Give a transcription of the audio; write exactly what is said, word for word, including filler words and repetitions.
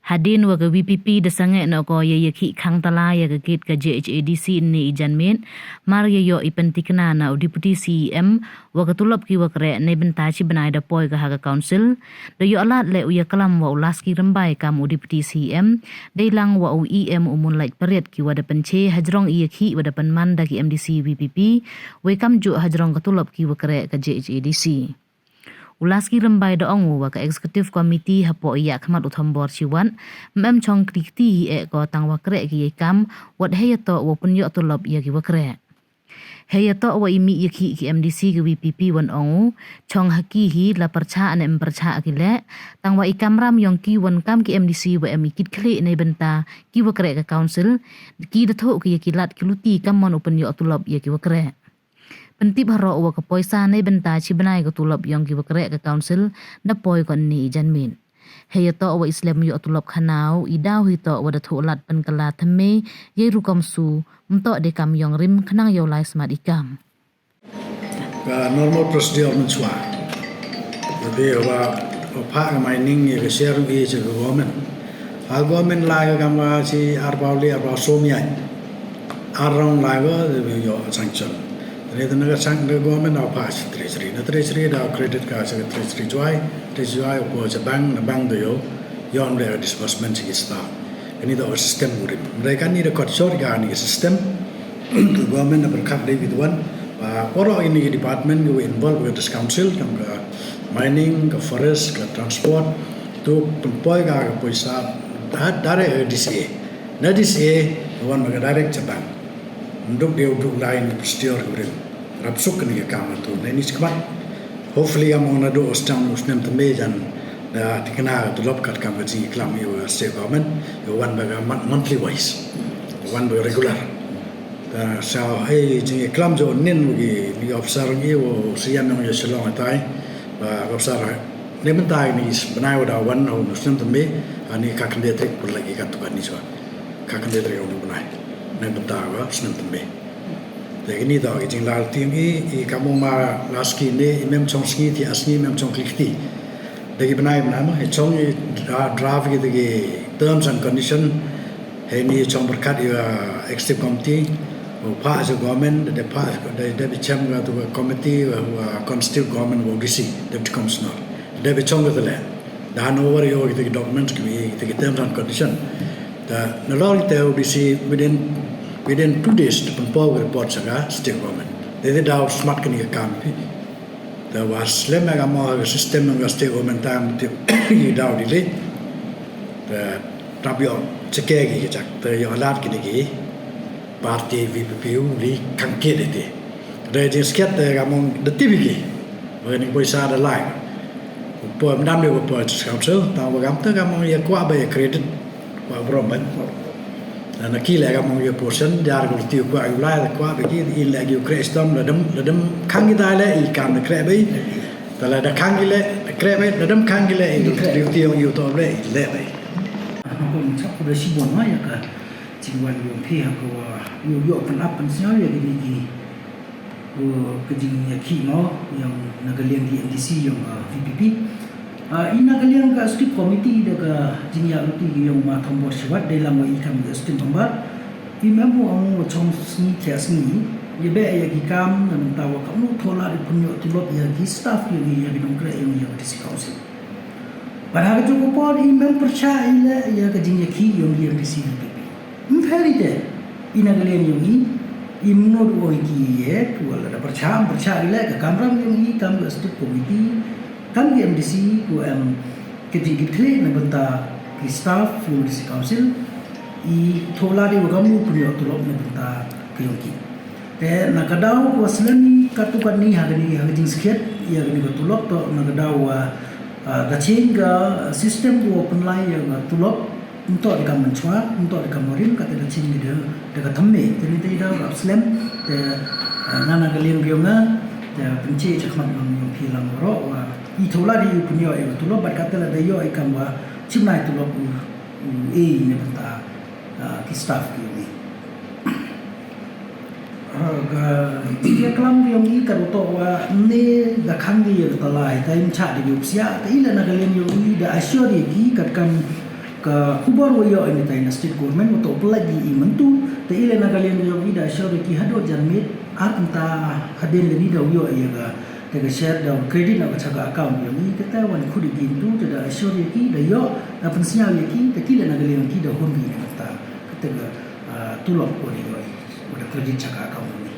Hadien wa ka VPP da sangeh noh ko ya i yakhih khang tala ya ka gate ka JHADC ynne i janmiet, mar ya yoh i pyntikna na u Deputy CEM wa ka tulop ki wa kreh neibynta chi bnai da poi ka ha ka council, da yoh lad leh u yaklam wa u Laski Rymbai kam u Deputy CEM, deilang wa u EM u Moonlight Pariat ki wa da pynche hajrong i yakhih wa da pynman da ki MDC VPP, wei kamjooh hajrong ka tulop ki wa kreh ka JHADC. U Laski Rymbai da ong u wa ka Executive Committee hapoh i yakhmat u Thombor Shiwat, ym em chong kti kti hi eh ko tang wa kreh ki ya i kam, wat heiyatoh wa pynyoh tulop ya ki wa kreh. Heiyatoh wa i mih yakhih ki MDC ki VPP wan ong u, chong ha ki hi la pyrchah ne ym pyrchah ki leh, tang wa i kamram yong ki wan kam ki MDC wa em i kit khlieh neibynta ki wa kreh ka council, ki da thoh ki ya ki lad ki luti kammon u pynyoh tulop ya ki wa kreh. Pyntip haroh wa ka poisa neibynta chi bnai ka tulop yong ki wa kreh ka council da poi ko ynne i janmiet. Heiyatoh wa i slem yoh tulop khana u, i daw hi toh wa da thoh lad pynkylla thymme ya i rukom su, ym toh de kam yong rim khnang yow lai smat i kam. Ka normal procedure mynchwa. Lada wa, wa phah ka mining ya ka share i cha ka government. Ha government lai ka kam wa chi arphaw le arphaw soo miat. Ar rong lai wa, da yoh sanction. Tane tane ka sang da government da phah chi treasury. Na treasury da credit ka cha ka treasury Jowai. Treasury Jowai u poi cha bank, na bank da yoh, yoh ym le disbursement chi ki staff. Kani da o system u rim. Mrei kani da cut short kani ka system. Ka government da pyrkhat de ki tuan. Wa waroh ini ki department ki wa involve with this council, kam ka mining, ka forest, ka transport, tu pynpoi ka, ka poisa, da, direct ka DCA. Na DCA, ka wan ka direct cha bank. Ym duk de u duk lai ni procedure u rim. Rap suk kani ka kam tu. Na ini chi khmat. Hopefully, kam ong na du u snem, u snem thymme jan da tikna ka tulop kat kam ka jingklam i wa state government, i wan ba ka mon-, monthly wise. Wan ba ka regular. Ta sa hei jingklam jo nin wa ki, ni officer ngi wa sian nong ya Shillong atai. Ba officer neibynta ni bnai wa da wan u snem thymme, ani ka khynde tarik pun lagi ka tu ka ni chwa. Ka khynde tarik u bnai. Neibynta wa snem thymme. Te kini da ki jinglalti ngi, i kam ong ma Laski ne, i mem chong sngi ti asngi mem chong klikti. Da ki bnai bnai ma, i chong i dra-, draft ki da ki terms and condition, hei ni chong pyrkhat i wa executive committee, u phah sa government, da phah, da, da bichem ka tu ka committee, wa, wa constitute government wa DC, deputy commissioner. Da bichong ka tele. Da handover yoh kita ki documents ki, kita ki terms and condition. Da nalor kita u DC within, within two days, da pynpoi report sa ka state government. Da da daw smat kani ka kam ki. Da wa slem ka mo ka system ka state government tam ti daw delay. Da rap yoh cheke ki chak, da yoh lad kini ki. Party VPP u li khang ki de ti. Da jingskhiat da kam ong da tibi ki. Wa ni poisa da lai. Poi mdam de poi council, ta wa kam te kam ong ya kwah ba ya credit. Kwah brom ba. Na ki le kam ong ya portion, jar ko ti kwah u lai, kwah ba ki, i le ki u kreh stom, la dem, la dem khang ki da le, i kam da kreh ba i. Ta la da khang ki le, kreh ba i, la dem khang ki le, i ti ong i u to le, i le ba i. Ko chap ko da shibun ma ya ka. Jingwan yong phi ha ka wa, yoh, yoh pynap pynsñiaw ya kini ki, wa ka jingyakhih mo, yong na ka liang ki MDC, yong ka VPP. Ah, i na ka liang ka executive committee da ka jingyakhih yong ma Thombor Shiwat, deilang wa i kam ka executive member. I mem wa ong wa chong sngi thiah sngi, ya beh ya ki kam, na mynta wa kam nu thola de pynyoh tulop ya ki staff yong i, ya ki nongkreh yong i, ya ka DC council. Bad ha ka juh ka por i mem pyrchah i le ya ka jingyakhih yong i MDC VPP. Ym pher i te, i na ka liang yong i, i mno du ong i ki ye, tu wa la da pyrchah, ym pyrchah i le ka kamram yong i kam ka executive committee, kam ki MDC, tu em ka jingkitkhlieh na bynta ki staff yong DC council, i thola de wa kam nu pynyoh tulop na bynta ka yong ki. Te na ka daw wa slem i katu kani ha kani ha ka jingskhiat ya kani ka tulop toh na ka daw wa, ah, ka change ka system wa pynlai ya ka tulop, ym toh da ka mynchwa, ym toh da ka morim, kata da change da, da ka thymme. Te ni te i daw rap slem, te, ah, nga na ka liang yong nga, te pynche chakhmat lang yong phi lang waroh wa i thola de i pynyoh ya ka tulop, bad kata la da yoh i kam wa chimnai tulop u, u e ne bynta, ah, ki staff ki yong i. Ah, ka, ya klam ki yong i ka ruto wa ne da khang ki ya ka talai, ta im cha de yong sia, ta i la na ka liang yong i da assure ki kat kam, Ka khubor wa yoh i ni tai na state government wa toh pynlait i myntu, te i le na ka liang yong i da assure ya ki hadooh janmiet ar kynta hadien le ni da yoh ya ka, te ka share da credit na ka cha ka account yong i, kata wan khut i ki myntu, te da assure ya ki, da yoh, da pynsñiaw ya ki, te ki le na ka liang ki da hun ki na kata, kata ka, ah, tulop wa da yoh i, wa da credit cha ka account yong i.